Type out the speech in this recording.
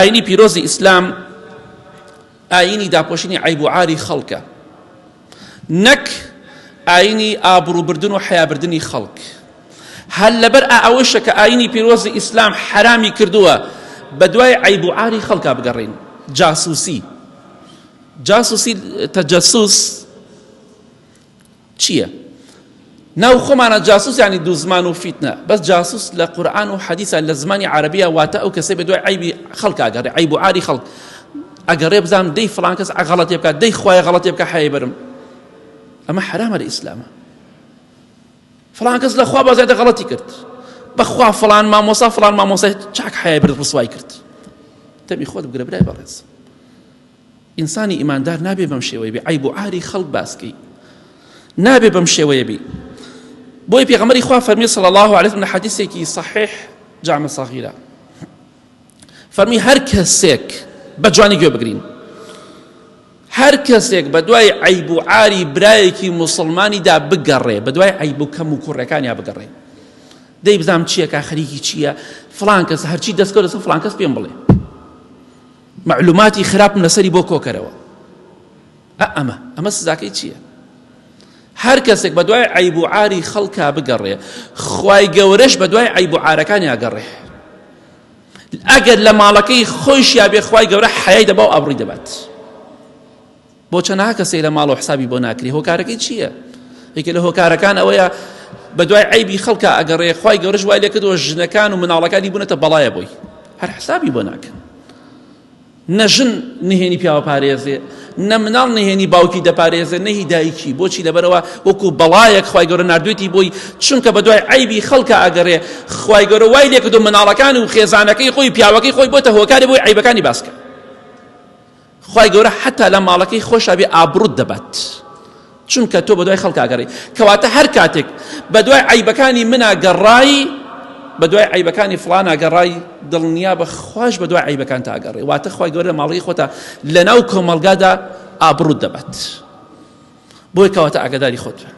ئاینی پیرۆزی ئیسلام ئاینی داپۆشینی عەیب و عاری خەڵکە نەک ئاینی ئابڕووبردن و حەیابردنی خەڵک. هەر لەبەر ئەوەیشە کە ئاینی پیرۆزی ئیسلام حەرامی کردووە بەدوای عەیب و عاری خەڵکا بگەڕێین. جاسوسی جاسوسی تەجەسوس چییە؟ ناو خۆمانە جاسوس یانی دووزمان و فیتنە بەس جاسوس لە قورئان و حەدیسا لە زمانی عەرەبیە واتە ئەو کەسەی بە دوای عەیبی خەڵک ئەگەڕێ عەیب و عاری خەڵک ئەگەڕێ بزانم دەی فڵان کەس غەڵەتێ بکات دەی خوایە غەڵەتێ بکە حەیای بەرم ئەمە حەرامە لە ئیسلامە فڵان کەس لە خوا بازیاتە غەڵەتی کرد بەخوا فڵان مامۆسا فڵان مامۆسای چاک حەیای برد ڕسوای کرد تەمی خۆت بگرە برای بەڕێز ئینسانی ئیماندار نابێ بەم شێوەیە بێ عەیب و عاری خەڵک باسکەی نابێ بەم شێوەیە بی بۆی پێغەمبەری خوا فەرمی صلی الله علیه وسلم لە حەدیثێکی صحیح جامع صغیرە فەرمی هەر کەسێک بە جوانی گوێ بگرین هەر کەسێک بە دوای عیب و عاری برایەکی مسلمانیدا بگەڕێ بە دوای عیب و کەم و کوڕەکانیا بگەڕێ دەی بزانم چییە کا خەریکی چییە فلان کەس هەرچی دەستکەوت لەسەر فلان کەس پێم بڵێ مەعلوماتی خراپم لەسەری بۆ کۆکەرەوە ئە ئەمە ئەمە سزاکەی چییە؟ هەر کەسێک بە دوای عیب و عاری خەڵکا بگەڕێ خوای گەورەش بە دوای عیب و عارەکانی ئەگەڕێ ئەگەر لە ماڵەکەی خۆیشیا بێ خوای گەورە حەیای دەبا و ئابڕووی دەبات بۆ چەنەها کەسەی لە ماڵەوە حسابی بۆ ناکری هۆکارەکەی چییە؟ یەکێ لە هۆکارەکان ئەوەیە بە دوای عیبی خەڵکە ئەگەڕێ خوای گەورەش وای لێکردووە ژنەکان و مناڵەکانی بوونەتە بەڵایە بۆی هەر حسابی بۆ ناکەن نە ژن نهێنی پیاوە پارێزێ نە مناڵ نهێنی باوکی دەپارێزێ نەهی دایکی بۆچی لەبەرەوە وەکو بەڵایەک خوای گەورە ناردوێتی بۆی چونکە بە دوای عیبی خەڵکە ئەگەڕێ خوای گەورە وای لێکردو مناڵەکان و خێزانەکەی خۆی پیاوەکەی خۆی بۆتە هۆکاری بۆی عیبەکانی باسکە خوای گەورە حەتا لە ماڵەکەی خۆشا بێ ئابڕوت دەبات چونکە تۆ بەدوای خەڵکا گەڕی کەواتە هەر کاتێک بەدوای عیبەکانی منا گەڕای بەدوای عیبەکانی فڵانا گەڕای دڵنیا بە خواش بەدوای عیبەکان تا گەڕێ واتە خوای گەورە لە ماڵەکەی خۆتا لەناو کۆمەڵگادا ئابڕوت دەبات بۆی کەواتە ئاگاداری خۆت بە.